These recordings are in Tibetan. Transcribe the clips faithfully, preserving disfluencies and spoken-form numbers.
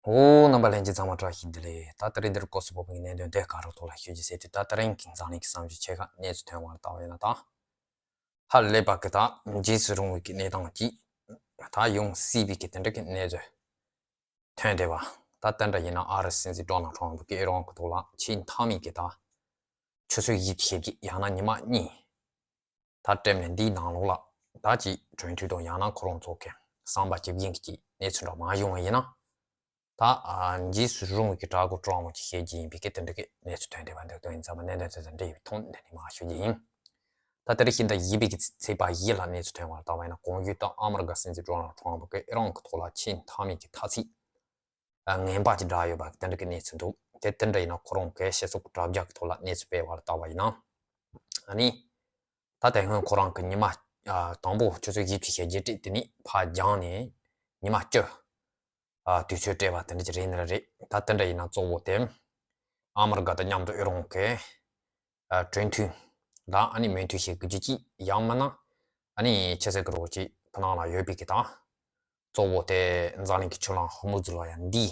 ཨོ། རྣམ་པ་ལྷན་རྒྱས་ཚང་མ་བཀྲ་ཤིས་བདེ་ལེགས། ད་ད་རེས་འདིར་སྐོར་སུ་བབས་པའི་གནད་དོན་དེ་ག་རུ་ཐོག་ལ་ཤོད་ཀྱི་ཟེར་དུས། ད་དེ་རིང་གི་འཛམ་གླིང་གི་བསམ་ཚུལ་ཆེ་ཁག་གནས་ཚུལ་ཐོན་པར་ལྟ་བ་ཡིན་ན། ད་ཧ་ལས་པ་གི་ད་འཇིགས་སུ་རུང་བའི་གི་གནས་སྟངས་ཀྱིས་ད་ཡོང་སྲིད་པའི་གི་དེ་འདྲ་གི་གནས་ཚུལ་ཐོན་བསྡད་པ། ད་དེ་འདྲ་ཡིན་ན་ཨ་རི་སྲིད་འཛིན་ཌོ་ནལ་ཊམ་ཕུ་གིས་ཨི་རན་གི་ཐོག་ལ་ཆེས་མཐའ་མའི་གི་ད་ཆུ་ཚོད་བཞི་བཅུ་ཞེ་བརྒྱད་ཡང་ན་ཉི་མ་གཉིས། ད་སྤྲད་ནས་འདིའི་ནང་ལོགས་ལ་ད་ཅིག་གྲོས་མཐུན་དང་ཡང་ན་ཁོ་རང་ཚོ་གི་བསམ་པ་ཇི་བཞིན་གྱི་གནས་ཚུལ་འདྲ་མ་བྱུང་བ་ཡིན་ན། ད་ཨ་འཇིགས་སུ་རུང་བའི་གི་དྲག་པོ་དྲག་མོ་ཅིག་བཤད་ཀྱི་ཡིན་པའི་གི་དེ་འདྲ་གི་གནས་ཚུལ་ཐོན་བསྡད་པ་འདུག་དོན་ཡིན་ཙང་མ་གནད་དོན་དེ་དང་འབྲེལ་བའི་ཐོག་འདི་ནས་མར་ཞུ་རྒྱུ་ཡིན། ད་དེ་རིང་ཤིང་རྟ་བཞི་པའི་གི་ཚེས་པ་བཞི་ལ་གནས་ཚུལ་ཐོན་པར་ལྟ་བ་ཡིན་ན། གོང་ཞུས་ལྟར་ཨ་མི་རི་ཀ་སྲིད་འཛིན་ཌོ་ནལ་ཊམ་ཕུ་གིས་ཨི་རན་གི་ཐོག་ལ་ཆེས་མཐའ་མའི་གི་ཐ་ཚིག་ངན་པ་ཅིག་བསྒྲགས་ཡོད་པ་དེ་འདྲ་གི་གནས་ཚུལ་འདུག་དེ་དེ་འདྲ་ཡིན་ན་ཁོ་རང་གིས་སྤྱི་ཚོགས་དྲ་རྒྱ་གི་ཐོག་ལ་གནས་ཚུལ་སྤེལ་བར་ལྟ་བ་ཡིན་ན། ཨ་ནི། ད་དེ་སྔོན་ཁོ་རང་གིས་ཉི་མ་ཨ་དང་པོ་ཆུ་ཚོད་བཞི་བཅུ་ཞེ་བརྒྱད་སྤྲད། དེ་ནས་ཕར་བརྒྱངས་ནས་ཉི་མ་བཅུ་ཨ་དུས་ཚོད་སྤྲད་པ་དེ་འདྲ་ཅིག་རེད་ནི་རེད། ད་དེ་འདྲ་ཡིན་ན་གཙོ་བོ་དེ་ཨ་མི་རི་ཀ་དང་མཉམ་དུ་ཨི་རན་གྱི་ཨ་གྲོས་མཐུན་ལ་ཨ་ནི་མོས་མཐུན་བྱེད་དགོས་རྒྱུ་གཅིག་ཡང་མིན་ན་ཨ་ནི་ཆི་ཟེར་དགོས་རེད། ཅིག་ཕུ་ནང་ལ་ཡོད་པའི་གི་ད་གཙོ་བོ་དེ་འཛམ་གླིང་གི་ཆུ་ལམ་ཧོར་མུ་ཛི་ལབ་ཡ་འདི་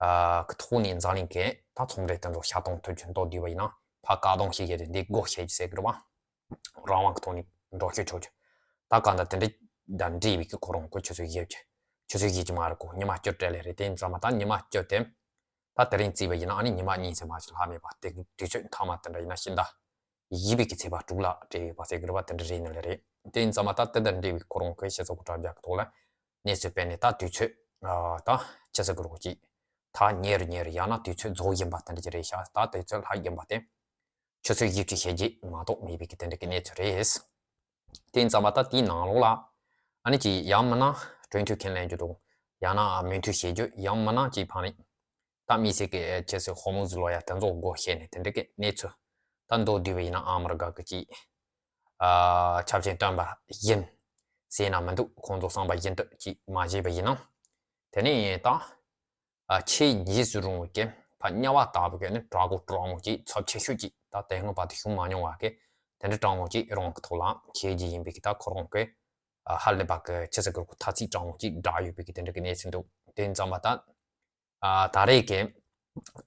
ཨ་གི་ཐོག་ནས་འཛམ་གླིང་གི་ད་ཚོང་འབྲེལ་དེ་ཚོ་བྱ་གཏོང་ཐུབ་རྒྱུ་མདོར་བསྡུས་པ་ཡིན་ན། ཕར་བཀག་སྡོམ་བྱེད་ཡ་དེ་འདི་སྒོ་ཕྱེ་རྒྱུ་ཟེར་གི་རེད་པ། རང་དབང་གི་ཐོག་ནས་འགྲོ་སྐྱོད་ཆོག་རྒྱུ། ད་གང་ལྟར་དེ་འདྲ་དང་འབྲེལ་བའི་གི་ཁོ་རང་གི་ཆུ་ཚོད་བཞི་བཅུ། ཆུ་ཚོད་བཞི་བཅུ་མ་རེད་གོ། ཉི་མ་བཅུ་སྤྲད་ལེ་རེད། དེ་ཡིན་ཙང་མ་ད་ཉི་མ་བཅུ་དེ་ད་དེ་རིང་བརྩིས་པ་ཡིན་ན་ཨ་ནི་ཉི་མ་གཉིས་ཙམ་མ་ཞིག་ལྷག་མེད་པ། དེ་གི་དུས་ཚོད་མཐའ་མ་དེ་འདྲ་ཡིན་ན་ཤིང་རྟ་བཞི་པའི་གི་ཚེས་པ་དྲུག་ལ་སྤྲད་ཡོད་པ་ཟེར་གི་རེད་པ། དེ་འདྲ་རེད་ནི་ལེ་རེད། དེ་ཡིན་ཙང་མ་ད་དེ་དང་འབྲེལ་བའི་ཁོ་རང་གི་སྤྱི་ཚོགས་དྲ་རྒྱ་གི་ཐོག་ལ་གནས་ཚུལ་སྤེལ་ནས། ད་དུས་ཚོད་ཨ་ད་ཆི་ཟེར་གི་རེད་གོ། ཅིག་ད་ཉེ་རུ་ཉེ་རུ་ཡང་ན་དུས་ཚོད་རྫོགས་བཞིན་པ་དེ་འདྲ་ཅིག་རེད་ཤག་ད་དུས་ཚོད་ལྷག་བཞིན་པ་དེ་ཆུ་ཚོད་བཞི་བཅུ་ཞེ་བརྒྱད་མ་གཏོགས་མེད་པའི་གི་དེ་འདྲ་གི་གནས་ཚུལ་རེད། དེ་ཡིན་ཙང་མ་ད་དེའི་ནང་ལོགས་ལ་ཨ་ནི་ཅིག་ཡང་མིན་ན་གྲོས་མཐུན་ཁས་ལེན་རྒྱུ་དང་ཡང་ན་མོས་མཐུན་བྱེད་རྒྱུ། ཡང་མིན་ན་ཅིག་ཕར་ནས་ད་དམིགས་བསལ་གྱི་ཨེ་ཆི་ཟེར་ཧོར་མུ་ཛི་ལབ་ཡ་དེ་ཚོ་སྒོ་ཕྱེ་ནས་དེ་འདྲ་གི་གནས་ཚུལ། ད་མདོར་བསྡུས་པ་ཡིན་ན་ཨ་མི་རི་ཀ་གི་ཅིག་ཨ་ཆབ་ཆེན་བཏོན་པ་ཡིན་ཟེར་ན་མི་འདུག་ཁོང་ཚོ་བསམ་པ་བཞིན་དུ་ཅིག་མ་བྱས་པ་ཡིན་ན། དེ་ནས་ད་ཨ་ཆེས་འཇིགས་སུ་རུང་བའི་གི་ཕར་དམྱལ་བ་ལྟ་བུ་གི་ནི་དྲག་པོ་དྲག་མོ་ཅིག་ཚབས་ཆེ་ཤོས་ཅིག་ད་དེ་སྔོན་བར་དུ་བྱུང་མ་མྱོང་བ་གི་དེ་འདྲ་དྲག་མོ་ཅིག་ཨི་རན་གི་ཐོག་ལ་བྱེད་རྒྱུ་ཡིན་པའི་གི་ད་ཁོ་རང་གི་ཨ་ཧ་ལས་པ་གི་ཆི་ཟེར་གི་རེད་གོ། ཐ་ཚིག་དྲག་མོ་ཅིག་བསྒྲགས་ཡོད་པའི་གི་དེ་འདྲ་གི་གནས་ཚུལ་འདུག་དེ་ཡིན་ཙང་མ་ད་ཨ་ད་རེས་ཀྱི་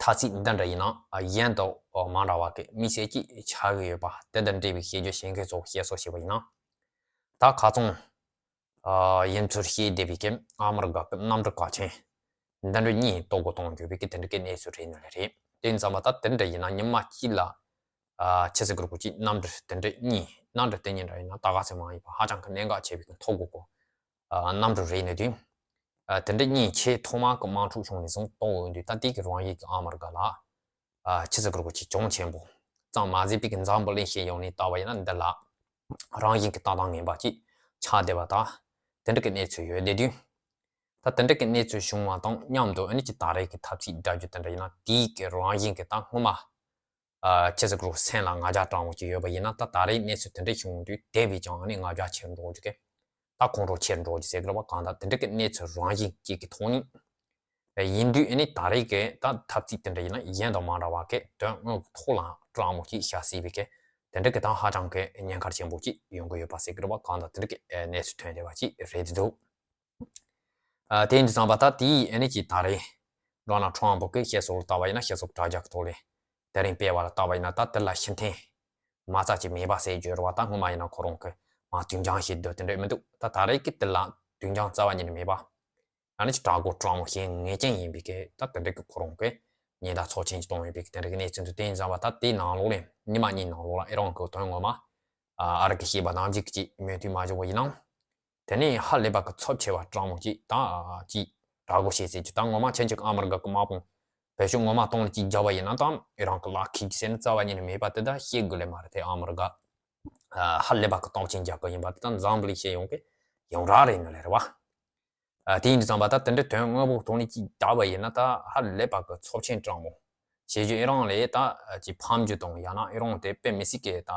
ཐ་ཚིག་འདི་འདྲ་ཡིན་ན་ཨ་གཞན་དང་མ་འདྲ་བ་གི་དམིགས་བསལ་ཅིག་ཆགས་ཀྱི་ཡོད་པ། དེ་དང་འབྲེལ་བའི་ཤེས་རྒྱུ་བཤད་མཁན་ཚོ་བཤད་སྲོལ་བྱས་པ་ཡིན་ན། ད་ཁ་སང་ཨ་ཡིན་ཚུལ་བཤད་བསྡད་པའི་གི་ཨ་མི་རི་ཀ་གི་གནམ་གྲུ་གལ་ཆེན་འདི་འདྲ་གཉིས་གཏོར་རྒོལ་གཏོང་རྒྱུ་བའི་གི་དེ་འདྲ་གི་གནས་ཚུལ་རེད་ནི་རེད། དེ་ཡིན་ཙང་མ་ད་དེ་འདྲ་ཡིན་ན་ཉི་མ་གཅིག་ལ་ཨ་ཆི་ཟེར་གི་རེད་གོ། ཅིག་གནམ་གྲུ་དེ་འདྲ་གཉིས། གནམ་གྲུ་དེ་གཉིས་འདྲ་ཡིན་ན་ད་ག་ཚོད་མང་ཡིན་པ་ཧ་ཅང་གི་གནད་འགག་ཆེ་བའི་གི་མཐོ་སྒང་གི་ཨ་གནམ་གྲུ་རེད་ནི་དུས། ཨ་དེ་འདྲ་གཉིས་ཆེས་ཐོག་མ་གི་དམག་འཁྲུག་བྱུང་ནས་བཟུང་གཏོར་འོས་དུས། ད་དེ་གི་རང་ཡིག་གི་ཨ་མི་རི་ཀ་ལ་ཨ་ཆི་ཟེར་གི་རེད་གོ། ཅིག་གྱོང་ཆེན་པོ་ཙམ་མ་ཟད་པའི་གི་འཛམ་བུ་གླིང་སྤྱི་ཡོངས་ནས་ལྟ་བ་ཡིན་ན་འདི་ལ་རང་བཞིན་གི་ལྟ་སྟངས་ངན་པ་ཅིག་ཆགས་བསྡད་པ་དང་། དེ་འདྲ་གི་གནས་ཚུལ་ཡོད་བསྡད་དུས། ད་དེ་འདྲ་གི་གནས་ཚུལ་བྱུང་བ་དང་མཉམ་དུ་ཨ་ནི་ཅིག་ད་རེས་ཀྱི་ཐབས་ཚིག་བསྒྲགས་རྒྱུ་དེ་འདྲ་ཡིན་ན་དེའི་གི་རང་བཞིན་གི་ད་སྔོན་མ་ཨ་ཆི་ཟེར་གི་རེད། སེམས་ལ་ང་རྒྱལ་དྲག་མོ་ཅིག་ཡོད་པ་ཡིན་ན། ད་ད་རེས་གནས་ཚུལ་དེ་འདྲ་བྱུང་དུས་དེ་བས་ཀྱང་ཨ་ནི་ང་རྒྱལ་ཆེར་འགྲོ་རྒྱུ་གི། ད་ཁོང་ཁྲོ་ཆེར་འགྲོ་རྒྱུ་ཟེར་གི་རེད་པ། གང་ལྟར་དེ་འདྲ་གི་གནས་ཚུལ་རང་བཞིན་གཅིག་གི་ཐོག་ནས་ཡིན་དུས་ཨ་ནི་ད་རེས་ཀྱི་ད་ཐབས་ཚིག་དེ་འདྲ་ཡིན་ན་གཞན་དང་མ་འདྲ་བ་གི་དོན་དངོས་ཀྱི་ཐོག་ལ་དྲག་མོ་ཅིག་བྱ་སྲིད་པའི་གི་དེ་འདྲ་གི་ད་ཧ་ཅང་གི་ཉེན་ཁ་ཆེན་པོ་ཅིག་ཡོང་གི་ཡོད་པ་ཟེར་གི་རེད་པ། གང་ལྟར་དེ་འདྲ་གི་གནས་ཚུལ་ཐོན་བསྡད་པ་ཅིག་རེད་འདུག་ཨ་དེ་ཡིན་དུས་ཙམ་པ་ད་དེའི་ཨ་ནི་ཅིག་ད་རེས་ཌོ་ནལ་ཊམ་ཕུ་གི་བཤད་སྲོལ་ལ་ལྟ་བ་ཡིན་ན། བཤད་སྲོལ་དྲ་རྒྱ་གི་ཐོག་ལས་དེ་རིང་སྤེལ་བ་ལ་ལྟ་བ་ཡིན་ན། ད་དེ་ལ་ཕྱིར་འཐེན་མ་རྩ་ཅིག་མེད་པ་ཟེར་རྒྱུ་རེད་པ། ད་སྔོན་མ་ཡིན་ན་ཁོ་རང་གི་མ་དུས་འགྱངས་བྱེད་འདོད་དེ་འདྲ་མི་འདུག་ད་ད་རེས་ཀྱི་དེ་ལ་དུས་འགྱངས་རྩ་བ་ཉིད་ནས་མེད་པ། ཨ་ནི་ཅིག་དྲག་པོ་དྲག་མོ་བྱེད་ངེས་ཅན་ཡིན་པའི་གི་ད་དེ་འདྲ་གི་ཁོ་རང་གི་ཉེན་བརྡ་ཚབས་ཆེན་ཅིག་གཏོང་ཡོད་པའི་གི་དེ་འདྲ་གི་གནས་ཚུལ་འདུག་དེ་ཡིན་ཙམ་པ་ད་དེའི་ནང་ལོགས་ལས་ཉི་མ་གཉིས་ནང་ལོགས་ལ་ཨི་རན་གི་དོན་ངོ་མ་ཨ་རི་གི་བཤད་པ་ནང་བཞིན་གྱི་ཅིག་མོས་མཐུན་མ་བྱུང་བ་ཡིན་ན། དེ་ནས་ཧ་ལས་པ་གི་ཚབས་ཆེ་བ་དྲག་མོ་ཅིག་ད་ཅིག་དྲག་པོ་བྱེད་ཟེར་གྱི། ད་ངོ་མ་ཕྱིན་ཆད་ཀྱི་ཨ་མི་རི་ཀ་གི་དམག་དཔུང་བེད་སྤྱོད་ངོ་མ་གཏོང་ལ་ཅིག་རྒྱབ་པ་ཡིན་ན་ད་ཨི་རན་གི་ལག་ཁེལ་གྱི་ཟེར་ན་རྩ་བ་ཉིད་ནས་མེད་པ་དེ་ད་བཤད་དགོས་ལེ་མ་རེད། དེ་ཨ་མི་རི་ཀ་ཨ་ཧ་ལས་པ་གི་སྟོབས་ཆེན་རྒྱལ་ཁབ་ཡིན་པ་དེ་ད་འཛམ་བུ་གླིང་སྤྱི་ཡོངས་ཀྱི་ཡོངས་གྲགས་རེད་ནི་ལེ་རེད་པ། ཨ་དེ་ཡིན་དུས་ཙམ་པ་ད་དེ་འདྲའི་དོན་དངོས་པོ་ཐོག་ནས་ཅིག་བལྟས་པ་ཡིན་ན་ད་ཧ་ལས་པ་གི་ཚབས་ཆེན་དྲག་མོ་བྱེད་རྒྱུ། ཨི་རན་ལ་ད་ཅིག་ཕམ་རྒྱུ་དང་ཡང་ན་ཨི་རན་དེ་དཔེ་མི་སྲིད་ཀྱི་ད་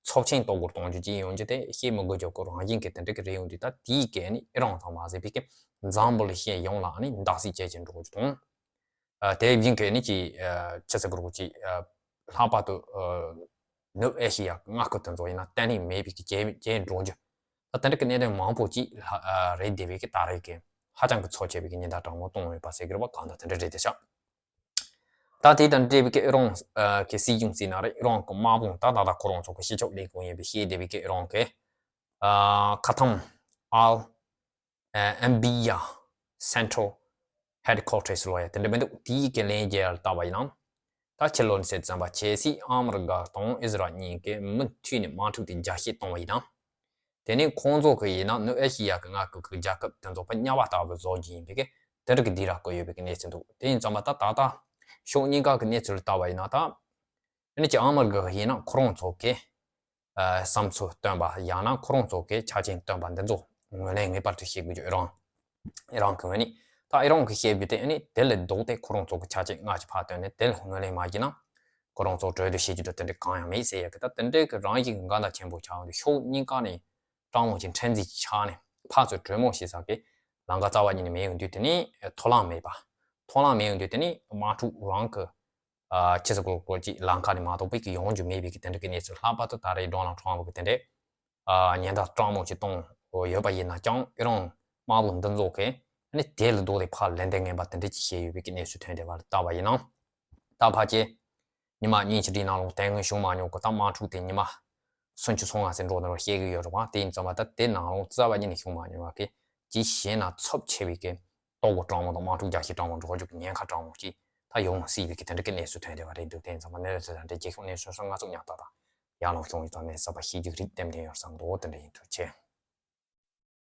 ཚབས་ཆེན་གཏོར་རྒོལ་གཏོང་རྒྱུ་ཅིག་ཡོང་རྒྱུ་དེ་བཤད་མི་དགོས་རྒྱུ་གི་རང་བཞིན་གྱི་དེ་འདྲ་གི་རེད་ཡོང་དུས། ད་དེའི་གི་ནི་ཨི་རན་ཙམ་མ་ཟད་པའི་གི་འཛམ་བུ་གླིང་སྤྱི་ཡོངས་ལ་ནི་འདག་སེ་བྱེད་ཀྱི་འགྲོ་རྒྱུ་དང་། ཨ་དེ་བཞིན་གྱི་ནི་ཅིག་ཨ་ཆི་ཟེར་དགོས་རེད་གོ། ཅིག་ཨ་ལྷག་པར་དུ་ཨ་ནུབ་ཨེ་ཤི་ཡ་མངའ་ཁུལ་དེ་ཚོ་ཡིན་ན་བརྟན་ལྷིང་མེད་པའི་གི་བྱེད་བྱེད་འགྲོ་རྒྱུ། ད་དེ་འདྲ་གི་གནད་དོན་མང་པོ་ཅིག་ལྷག་ཨ་རེད་བསྡད་པའི་གི་ད་རེས་ཀྱི་ ཧ་ཅང་གི་འཚབ་ཆེ་བའི་གི་ཉེན་བརྡ་དྲང་མོ་བཏང་ཡོད་པ་ཟེར་གི་རེད་པ། གང་ལྟར་དེ་འདྲ་རེད་དེ་ཤག་ད་དེ་དང་འབྲེལ་བའི་གི་ཨི་རན་གི་སྲིད་གཞུང་ཟེར་ན་རེད། ཨི་རན་གི་དམག་དཔུང་ད་ད་ལྟ་ཁོ་རང་ཚོ་གི་སྤྱི་ཁྱབ་ལས་ཁུངས་ཡིན་པའི་ཤེས་བདེ་བའི་གི་ཨི་རན་གི་ཁ་ཐམ་ཨལ་ཨམ་བི་ཡ་Central Headquarters ལོ་ཡ་དེ་འདྲ་མི་འདུག་དེའི་གི་ལན་རྒྱག་ལ་བལྟ་བ་ཡིན་ན། ད་ཕྱི་ལོ་ནས་ཟེར་ཙམ་པ་ཆེ་སྲིད་ཨ་མི་རི་ཀ་དང་ཨི་ཟི་རལ་གཉིས་ཀས་མུ་མཐུད་ནས་དམག་འཁྲུག་དེ་རྒྱས་བཤད་གཏོང་བ་ཡིན་ན། དེ་ནས་ཁོང་ཚོ་གི་ཡིན་ན་ནུབ་ཨེ་ཤི་ཡ་གི་མངའ་ཁུལ་གི་རྒྱལ་ཁབ་དེ་ཚོ་ཕར་དམྱལ་བ་ལྟ་བུ་བཟོ་རྒྱུ་ཡིན་པའི་གི་དེ་འདྲ་གི་སྡིགས་ར་བསྐུལ་ཡོད་པའི་གི་གནས་ཚུལ་འདུག་དེ་ཡིན་ཙམ་པ་ད་ད་ལྟ་ཕྱོགས་གཉིས་ཀ་གི་གནས་ཚུལ་ལ་བལྟ་བ་ཡིན་ན་ད། ཨ་ནི་ཅི་ཨ་མི་རི་ཀ་གི་ཡིན་ན་ཁོ་རང་ཚོ་གི་ཨ་བསམ་ཚུལ་བཏོན་པ་ཡང་ན་ཁོ་རང་ཚོ་གི་ཆ་རྐྱེན་བཏོན་པ་འདི་ཚོ་ངོས་ལེན་ངེས་པར་དུ་བྱེད་དགོས་རྒྱུ་ཨི་རན། ཨི་རན་གི་ངོས་ནས་ད་ཨི་རན་གི་བཤད་རྒྱུ་དེ་ཨ་ནི་དེ་ལས་ལྡོག་སྟེ་ཁོ་རང་ཚོ་གི་ཆ་རྐྱེན་སྔ་ཕྱི་ཕར་བཏོན་ནས་དེ་ལ་ངོས་ལེན་མ་བྱས་ན་ཁོ་རང་ཚོ་གྲོས་བསྡུར་བྱེད་རྒྱུ་དང་དེ་འདྲ་གང་ཡང་མེད་ཟེར་ཡ་གི་ད་དེ་འདྲའི་གི་རང་བཞིན་གི་འགལ་ཟླ་ཆེན་པོ་ཆགས་ཡོང་དུས་ཕྱོགས་གཉིས་ཀ་ནས་སྤྲང་མོ་ཅིག་ཕྲན་ཚེགས་ཆགས་ནས་ཕར་ཚུར་གྲོས་མོལ་བྱེད་ས་གི་ལམ་ཁ་རྩ་བ་ཉིད་ནས་མེད་ཡོང་དུས་དེ་ནི་མཐོང་ལམ་མེད་པ། མཐོང་ལམ་མེད་ཡོང་དུས་དེ་ནི་དམག་འཁྲུག་རང་གི་ཨ་ཕྱི་སོ་སྐོར་སྐོར་གྱི་ལམ་ཁ་ནས་མ་གཏོགས་པའི་གི་ཡོང་རྒྱུ་མེད་པའི་གི་དེ་འདྲ་གི་གནས་ཚུལ། ལྷག་པར་དུ་ད་རེས་ཌོ་ནལ་ཊམ་གི་དེ་འདྲའི་ཨ་ཉེན་བརྡ་སྤྲང་མོ་ཅིག་གཏོང་ཡོད་པ་ཡིན་ན་ཀྱང་ཨི་རན་དམག་དཔུང་འདི་ཚོ་གི་ནི་དེ་ལས་ལྡོག་སྟེ་ཕར་ལན་འདེབས་ངན་པ་དེ་འདྲ་ཅིག་བྱས་ཡོད་པའི་གི་གནས་ཚུལ་ཐོན་བསྡད་པ་ལ་བལྟ་བ་ཡིན་ན། ད་ཕལ་ཆེར་ཉི་མ་གཉིས་ཀྱི་རིང་ནང་ལོགས་དེ་སྔོན་བྱུང་མ་མྱོང་གི་ད་དམག་འཁྲུག་དེ་ཉི་མ་སུམ་ཅུ་སོ་ལྔ་ཟིན་འགྲོ་ནི་རེད་བཤད་གི་ཡོད་རེད་པ། དེ་ཡིན་ཙང་མ་ད་དེ་ནང་ལོགས་རྩ་བ་ཉིད་ནས་བྱུང་མ་མྱོང་བ་གི་ཅི་བྱས་ན་འཚབ་ཆེ་བའི་གི་ལྟོ་གོས་སྤྲང་མོ་དང་དམག་འཁྲུག་རྒྱས་བཤད་སྤྲང་མོ་འགྲོ་རྒྱུ་གི་ཉེན་ཁ་སྤྲང་མོ་ཅིག་ད་ཡོང་སྲིད་པའི་གི་དེ་འདྲ་གི་གནས་ཚུལ་ཐོན་བསྡད་པ་རེད་འདུག་དེ་ཡིན་ཙང་མ་གནས་ཚུལ་དང་འབྲེལ་རྒྱལ་ཁབ་གནས་ཚུལ་སོགས་སྔ་ཚུགས་ཉག་ཏག་དང་ཡར་ལངས་བྱུང་ཡོད་ཙང་གནས་ཚུལ་གསར་པ་ཤེས་རྒྱུ་རིགས་ལྟེམ་ལྡན་ཡོད་བསམ་འདུག་དེ་འདྲ་ཡིན། ཐུགས་རྗེ་ཆེ།